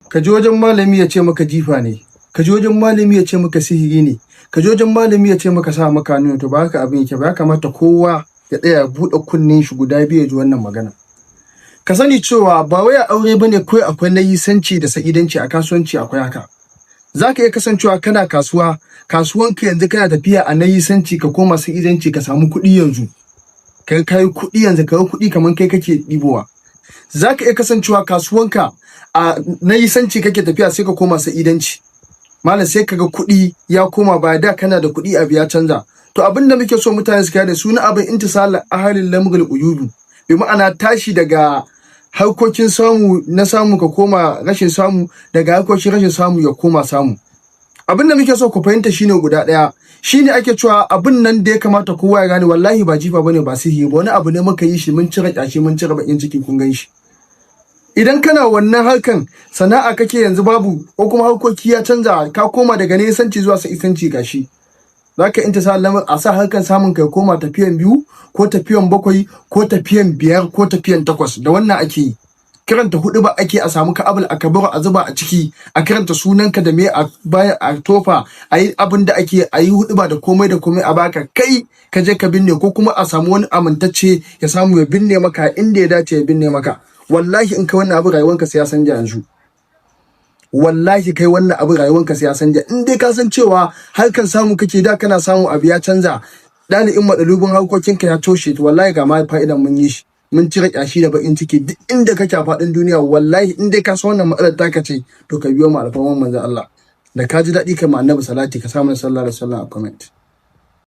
Ka je wajen malami ya ce maka jifa ne, ka je wajen malami ya ce maka sihiri ne, ka je wajen malami ya ce maka sa maka hannu. To ba haka abin yake ba. Ya kamata kowa ya tsaya ya buɗe kunnen shi guda biyu ya ji wannan magana. Ka sani cewa ba wai a aure bane kawai akwai nayisanci da sa'idanci, a kasuwanci akwai haka. Za ka iya kasancewa kana kasuwa, kasuwanka yanzu kana tafiya a nayisanci, ka koma sa'idanci, ka samu kuɗi yanzu. Kai kayi kuɗi yanzu, ka kuɗi kamar kai kake ɗibowa. Za ka iya kasancewa kasuwanka a nayisanci kake tafiya, sai ka koma sa'idanci. Malam, sai kaga kuɗi ya koma ba da kana da kuɗi, abu ya canza. To abin da muke so mutane su gane, suna abin intisal ahalin lamrul uyubu. Bi ma'ana, tashi daga harkokin samu na samu ka koma rashin samu, daga harkokin rashin samu ya koma samu. Abin da muke so ku fahimta shine guda ɗaya, shine ake cewa abin nan da ya kamata kowa ya gane, wallahi ba jifa bane, ba sihiri ba, wani abu ne muka yi shi, mun cire kyashi, mun cire bakin ciki, kun gan shi. Idan kana wannan harkan sana'a kake yanzu babu, ko kuma harkoki ya canza, ka koma daga nesanci zuwa sa'isanci, gashi zaka inta sa lamar a sa harkan samun kai koma tafiyan 2 ko tafiyan 7 ko tafiyan 5 ko tafiyan 8. Da wannan ake yi, karanta hudu ba ake a samu ka'abul akbar a zuba a ciki, a karanta sunanka da me a baya, a tofa, a yi abin da ake a yi hudu ba da komai da komai, a baka kai ka je ka binne, ko kuma a samu wani amintacce ya samu ya binne maka inda ya dace ya binne maka. Wallahi in kai wannan abu, rayuwanka sai ya sanja yanzu. Wallahi kai wannan abu, rayuwanka sai ya sanja. In dai ka san cewa harkan samu kake da kana samu, abu ya canza, ɗalibin madalubin harkokinka ya toshe, to wallahi ga ma fa'idan mun yi shi, mun cire kyashi da bakin ciki. Duk inda kake a faɗin duniya, wallahi in dai ka san wannan matsalar taka ce, to ka biyo mu, alfarman manzon Allah. Da ka ji daɗi, kai ma Annabi salati, ka samu sallallahu alaihi wasallam a comment.